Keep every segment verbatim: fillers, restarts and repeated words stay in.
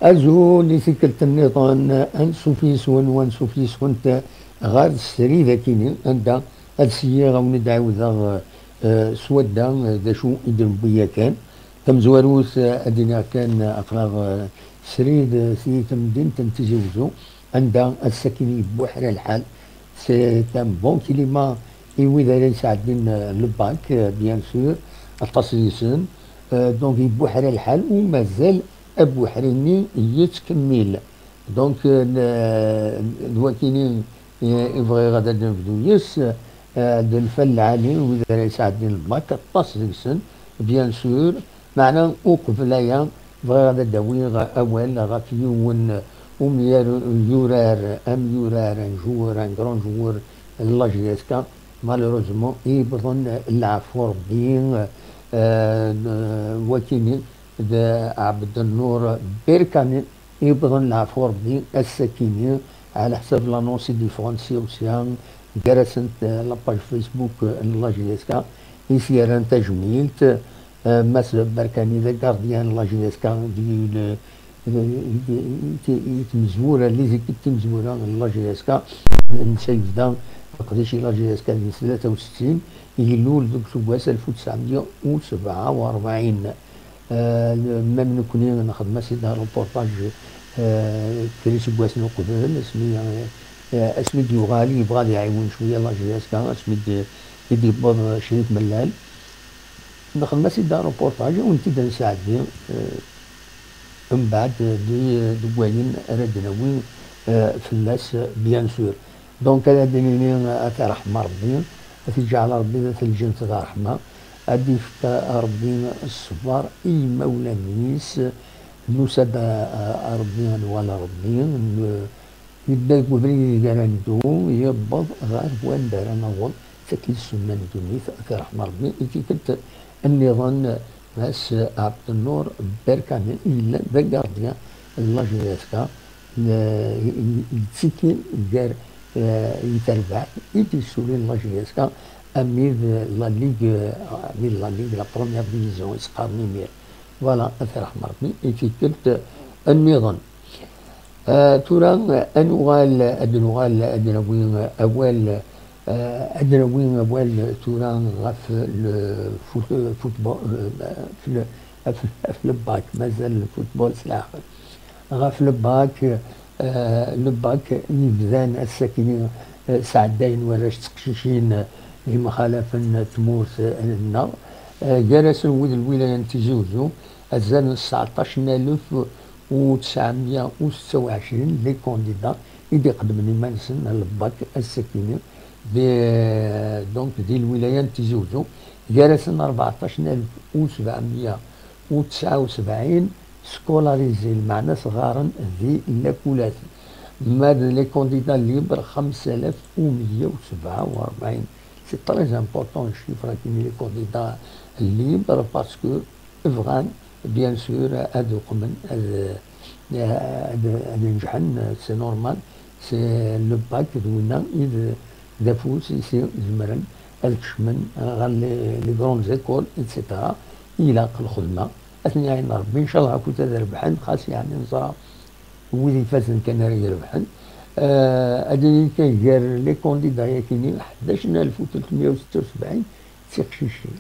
Azul i tikkelt nniḍen, ansuf yis-wen, wansuf yis-went ɣer srid akini, anda ad syiɣ a wen-id-ɛiwdeɣ, eh, s wadda, eh, d acu i d-newwi yakan. Tamezwarut, eh, ad d-iniɣ kan, eh, aql-aɣ, eh, srid, eh, si temdint n Tizi Wezzu, anda ass-akin yebbuḥra lḥal. C'est un bon climat i wid ara yesɛeddin, eh, le bac, eh, bien sûr, aṭas deg-sen. Eh, donc yebbuḥra lḥal u mazal abuḥri-nni yettkemmil. Donc, eh, n-, d wakini, eh, i bɣiɣ ad nebdu yes, eh, d lfal lɛali, wid ara yesɛeddin le bac, aṭas deg-sen, bien sûr. Meɛna, uqbel aya, bɣiɣ ad d-awiɣ awal ɣef yiwen umyar-, yurar, amyurar, un joueur, un grand joueur n la J S K, malheureusement, yewweḍ-d leɛfu Rebbi, eh, n-, wakini d Ɛebdennur Berkani, yewweḍ-d leɛfu Rebbi ass-akini, ɛla ḥsab l'annonce i d-yeffɣen sya u sya, gar-asent, eh, la page Facebook, eh, n la J S K, i s-yerran tajmilt, eh, Mass Berkani d agardien n la J S K, d, d, d, d, d tmezwura, les équipes timezwura n la J S K, netta yebda leqdic i la J S K di tlata u settin, ilul deg useggas alef u tesɛemya u sebɛa u rebɛin. Eh, même nekkni nexdem-as-id reportage, eh, kra iseggasen uqbel, asmi, eh, asmi d-yuɣal yebɣa ad iɛiwen cwiya la J S K, asmi d-, i d-yewweḍ Crif Mellal. Nexdem-as-id reportage, ad wen-t-id-nesɛeddi, eh, mbeɛd di, deg wayen ara d-nawi, eh, fell-as, bien sûr. Donc, ad d-nini, ad t-iṛḥem Ṛebbi, ad t-iǧɛel Ṛebbi d at lǧent d ṛṛeḥma, ad d-ifk Ṛebbi ṣṣber i yimawlan-is. Nusa-d, a, a Ṛebbi, ad nwali Ṛebbi, n-, yedda deg ubrid ideg ara neddu, yewweḍ ɣer wanda ara naweḍ, takki d ssunna n ddunit, ad t-iṛḥem Ṛebbi. I tikkelt nniḍen, Mass Ɛebdennur Berkani, yellan d agardien n la J S K, n-, yettikkin gar, eh, i terbaɛt i d-yessulin la J S K, ami d la Ligue, ami d la Ligue, la première division, i s-qqaren imir. Voilà, ad t-iṛḥem Ṛebbi, i tikkelt nniḍen. Eh, tura, eh, ad nuɣal, ad nuɣal, ad nawi awal, eh, ad nawi awal tura ɣef le foot-, football, eh, ɣef le, ɣef, ɣef le bac, mazal le football s leɛqel. Ɣef le bac, eh, le bac yebdan ass-akini, eh, sɛeddayen warrac d teqcicin, eh, imxalafen n tmurt, eh, nneɣ, eh, gar-asen wid n lwilaya n Tizi Wezzu, azal n sɛeṭṭac n alef u tesɛemya u setta u ɛecrin les candidats i d-iqeddmen iman-nsen ar le bac ass-akini di, donc, di lwilaya n Tizi Wezzu, gar-asen rbeɛṭac n alef u sebɛemya u tesɛa u sebɛin scolarisés, lmeɛna-s ɣaren di lakulat. Ma d les candidats libres, xemsa alaf u meyya u sebɛa u rebɛin. C'est très important, le chiffre, akini, les candidats libres, parce que bɣan, bien sûr, ad uqmen, ad, ad, ad nǧeḥen, c'est normal, c'est le bac d winna i d, d afus i s-izemren ad kecmen ɣer les, les grandes écoles, et cetera. Ilaq lxedma, ad ten-iɛin Ṛebbi, ncallah, akked ad rebḥen, xas yeɛni neẓra wid ifazen kan ara irebḥen. Eh, ad nini kan gar les candidats-yakini, ḥdac n alef u tlatemya u setta u sebɛin d tiqcicin.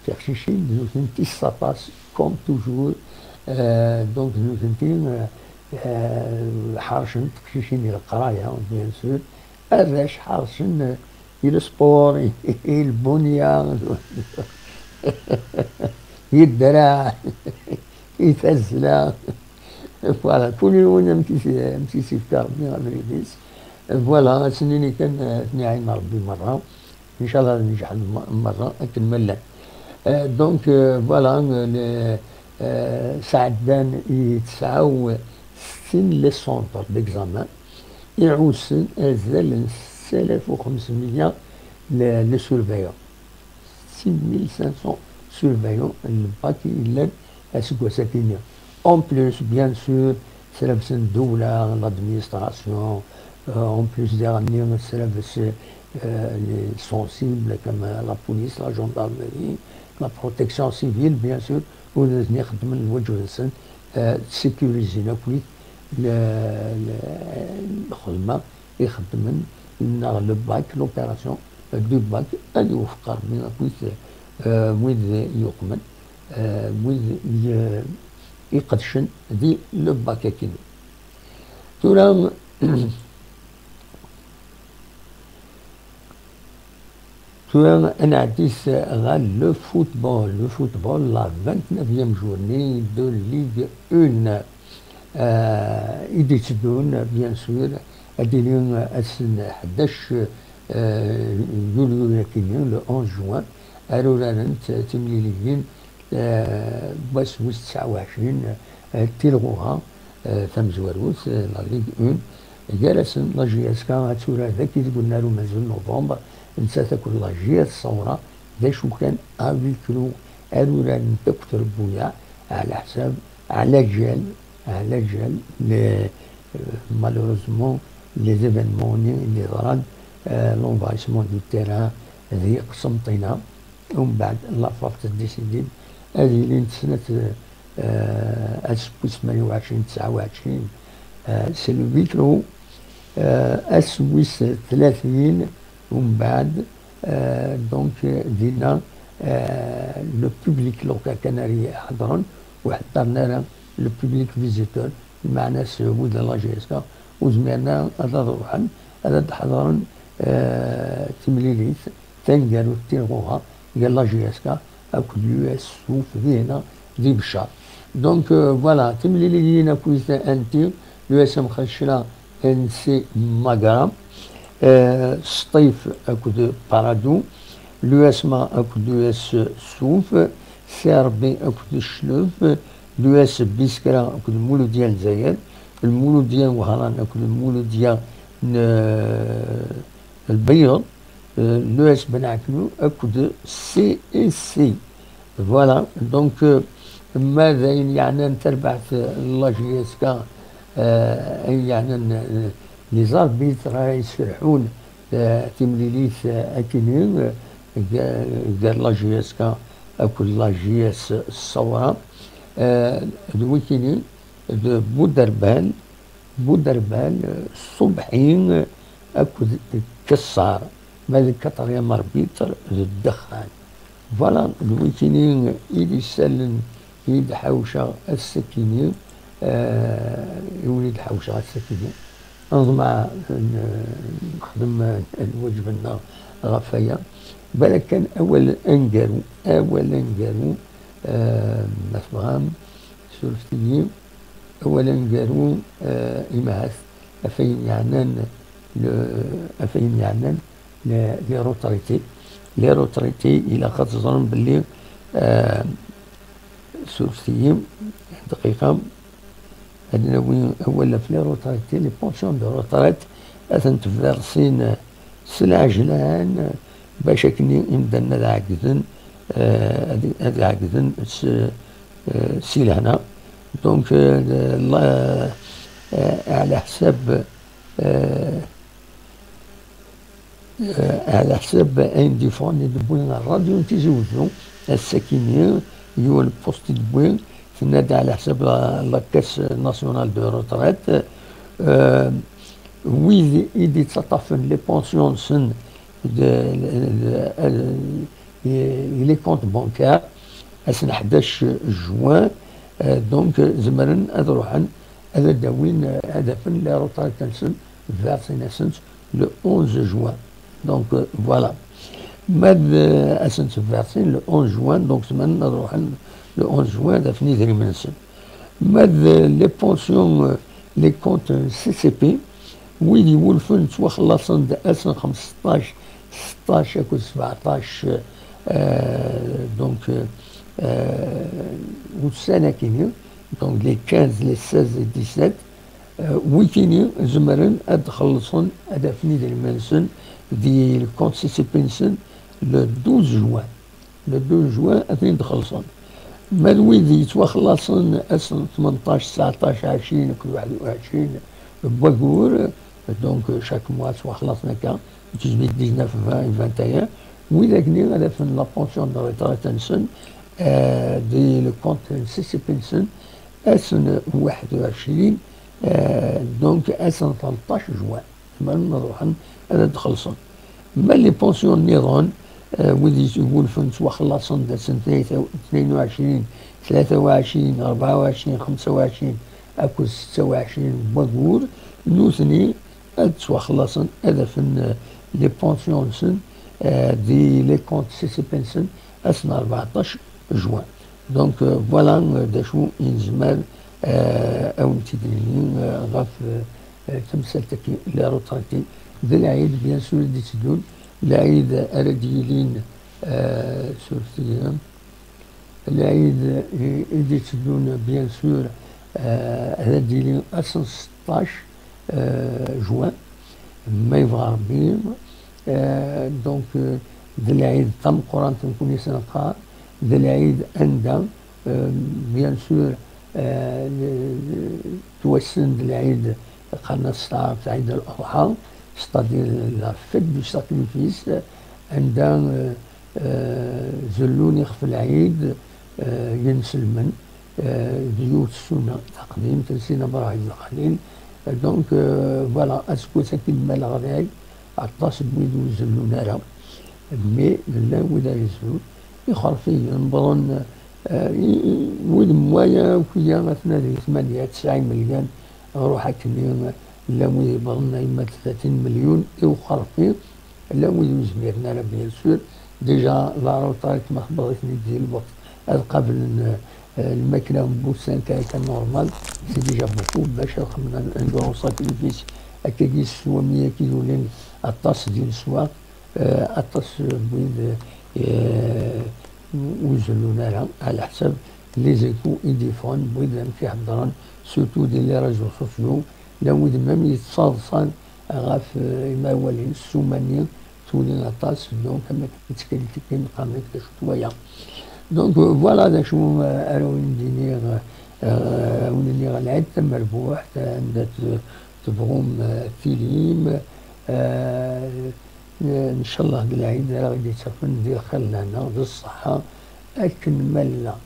Tiqcicin d nutenti s aṭas, comme toujours. Euh, donc d nutenti, euh, euh, ḥercen teqcicin i leqraya, bien sûr. Arrac ḥercen, euh, i le sport, i, i lbunya, i ddreɛ, i tazzla. Voilà, kul yiwen amek i s-, amek i s-ifka Rebbi abrid-is. Voilà, ad s-nini kan, euh, ad ten-iɛin Rebbi merra. Ncallah ad nǧeḥen ma-, merra akken ma llan. Euh, donc, euh, voilà, euh, le, euh, sɛeddan i tesɛa u settin les centres d'examen, iɛussen azal n setta alaf u xemsemya le, le surveillant. Six mille cinq cents surveillants n le bac i yellan aseggas-agi-nni. En plus, bien sûr, srabsen ddewla, l'administration, euh, en plus diɣenni srabes, euh, les sensibles comme la police, la gendarmerie, la protection civile, bien sûr, wid i ixeddmen lwaǧeb-nsen sécurisé akk lxedma ixeddmen neɣ le bac, l'opération du bac, ad iwefeq Rebbi akk wid yuqmen, wid iqedcen di le bac akkin. Tura Tura ad nɛeddi ɣer le football. Le football, la vingt-neuvième journée de Ligue un. I d-itteddun, bien sûr, ad d-tili ass n ḥdac yulyu-agi, le onze juin, ara urarent timliliyin n wass wis tesɛa u ɛecrin, tilɣuɣa tamezwarut, la Ligue un, gar-asen la J S K ad turar dagi deg unnar umenzu n november, nettat akked la J S Saoura, d acu kan, à huis clos, ad urarent akk trebbuyaɛ, ɛla ḥsab, ɛla ǧal, ɛla ǧal, malheureusement, les événements-nni i d-yeḍran, l'envahissement du terrain di Qsenṭina, umbeɛd la FAF teddisidid ad ilint snat, ass wis tmanya u ɛecrin, tesɛa u ɛecrin, s le huis clos, ass wis tlatin, umbeɛd, donc, dinna, le public local kan ara iḥeḍren, ur ḥeḍren ara le public visiteur, lmeɛna-s wid n la J S K ur zmiren ara ad ruḥen, ad d-ḥeḍren timlilit taneggarut, tilɣuɣa, gar la J S K akked l'U S Souf dinna di Beccar. Donc, voilà, timliliyin akkit anti, l'U S M Xacra N C Magra, Sṭif akked Paradou, l'U S M A akked l'U S Souf, C R B akked Cclef, l'U S Biskra akked Muludya n Lezzayer, Lmuludya n Wehran akked Lmuludya n Lbeyyeḍ, l'U S Benɛeknu akked C S C. Voilà, donc, ma d ayen yeɛnan tarbaɛt n la J S K, ayen yeɛnan les arbitres ara yesferḥun timlilit akini gar la J S K akked la J S Saoura, d wikini d Buderbal, Buderbal, Ṣubḥi akked Kessar, ma d quatrième arbitre d Ddexxan. Voilà, d wikini i d-isalen i d-ḥawceɣ ass-akini, i win i d-ḥawceɣ ass-akini. Neḍmeɛ nexdem lwaǧeb-nneɣ ɣef waya. Balak kan awal aneggaru, awal aneggaru, ma tebɣam, surfet-iyi. Awal aneggaru, imahat ɣef ayen yeɛnan, ɣef ayen yeɛnan les retraités. Les retraités, ilaq ad teẓrem belli, surfet-iyi dqiqa, ad nawi awal ɣef les retraités, les pensions de retraite, ad tent-versin s lɛejlan, bac akken imdanen ad ɛeggden, ad ɛeggden s si lehna. Donc, ɛla ḥsab, ɛla ḥsab ayen d-yeffɣen i d-wwi ṛṛadyu n Tizi Wezzu, ass-akini, yiwen post i d-wwi, tenna-d ɛla ḥsab la Caisse Nationale de Retraite, wid i d-yettaṭṭafen les pensions-nsen d, d, d, i les comptes bancaires, ass n ḥdac juin, donc zemren ad ruḥen ad d-awin, ad afen les retraites-nsen, versin-asent le onze juin. Donc, voilà. Ma d, ad asen-tt-versin le onze juin, donc zemren ad ruḥen le onze juin ad afen idrimen-nsen. Ma d les pensions, les comptes C C P, wid iwulfen ttwaxellaṣen-d ass n xemseṭṭac, seṭṭac akked sbeɛṭac, donc, ussan-akini, donc les quinze, les seize et dix-sept, wikini zemren ad xellṣen, ad afen idrimen-nsen di le compte C C P-nsen le douze juin. Le douze juin ad ten-id-xellṣen. Ma d wid yettwaxellaṣen ass n tmenṭac, tseɛṭac, ɛecrin akked waḥed u ɛecrin n waggur, donc chaque mois ttwaxellaṣen akka, dix-huit, dix-neuf, vingt et vingt et un, wid-akni ad afen la pension de retraite-nsen di le compte C C P-nsen, ass n waḥed u ɛecrin, eh, donc ass n tleṭṭac juin, ma ruḥen ad d-xellṣen. Ma les pensions nniḍen, eh, wid yesgunfen ttwaxellaṣen-d ass n tnayen u ɛecrin, tlata u ɛecrin, rebɛa u ɛecrin, xemsa u ɛecrin akked setta u ɛecrin n waggur, nutni ad ttwaxellaṣen, ad afen, eh, les pensions-nsen, eh, di les comptes C C P-nsen ass n rbeɛṭac juin. Donc, euh, voilà, euh, d acu i nezmer, euh, ad wen-t-id-nini, euh, ɣef, euh, euh, temsalt-agi, les retraités. D lɛid, bien sûr, i d-itteddun, lɛid ara d-yilin, euh, sur tigem, lɛid i, i d-itteddun, bien sûr, euh, ara d-yili ass n seṭṭac, euh, juin, ma yebɣa Rebbi. Euh, donc, euh, d lɛid tameqqrant nekkni s-neqqar, d lɛid anda, euh, bien sûr, euh, ttwassen d lɛid qqaren-as s taɛrabt Ɛid al-Adḥa, c'est-à-dire la fête du sacrifice, anda, euh, euh, zellun ixef lɛid, euh, yenselmen, euh, d yiwet ssuna taqdimt n Sidna Brahem Lxalil. Donc, euh, voilà, aseggas-agi lmal ɣlay, aṭas n wid ur zellun ara, mais llan wid ara izellun, ixerfiyen, wwḍen, eh, i, i, wid n waya akk-ya atna di tmanya, tesɛa imelyan, ruḥ akkenni, llan wid yewwḍen ayemma d tlatin melyun i uxerfi, llan wid ur zmiren ara, bien sûr. Déjà, la retraite, ma tewweḍ-iten-id di lweqt, ad qablen, eh, lmakla n wussan tlata normal, c'est déjà beaucoup, bac ad xedmen un gros sacrifice, akkagi s sswami-agi yulin aṭas di leswaq, eh, aṭas n wid, eh, ur zellun ara, ɛla ḥsab les échos i d-yeffɣen, n wid amek i heddren, surtout di les réseaux sociaux, llan wid même yettaḍsan ɣef, eh, imawalen, ssuma-nni tuli aṭas, donc am akken ttkritikin, qqaren-ak d acu-t waya. Donc, euh, voilà d acu, euh, ara wen-d-iniɣ, euh, ara wen-iniɣ lɛid tamerbuḥt, anda t-, tebɣum, euh, tilim, euh, ncallah d lɛid ara ɣ-d-yettafen di lxir, lehna d ṣṣeḥḥa akken ma nella.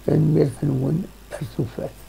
Tanemmirt-nwen, ar tufat.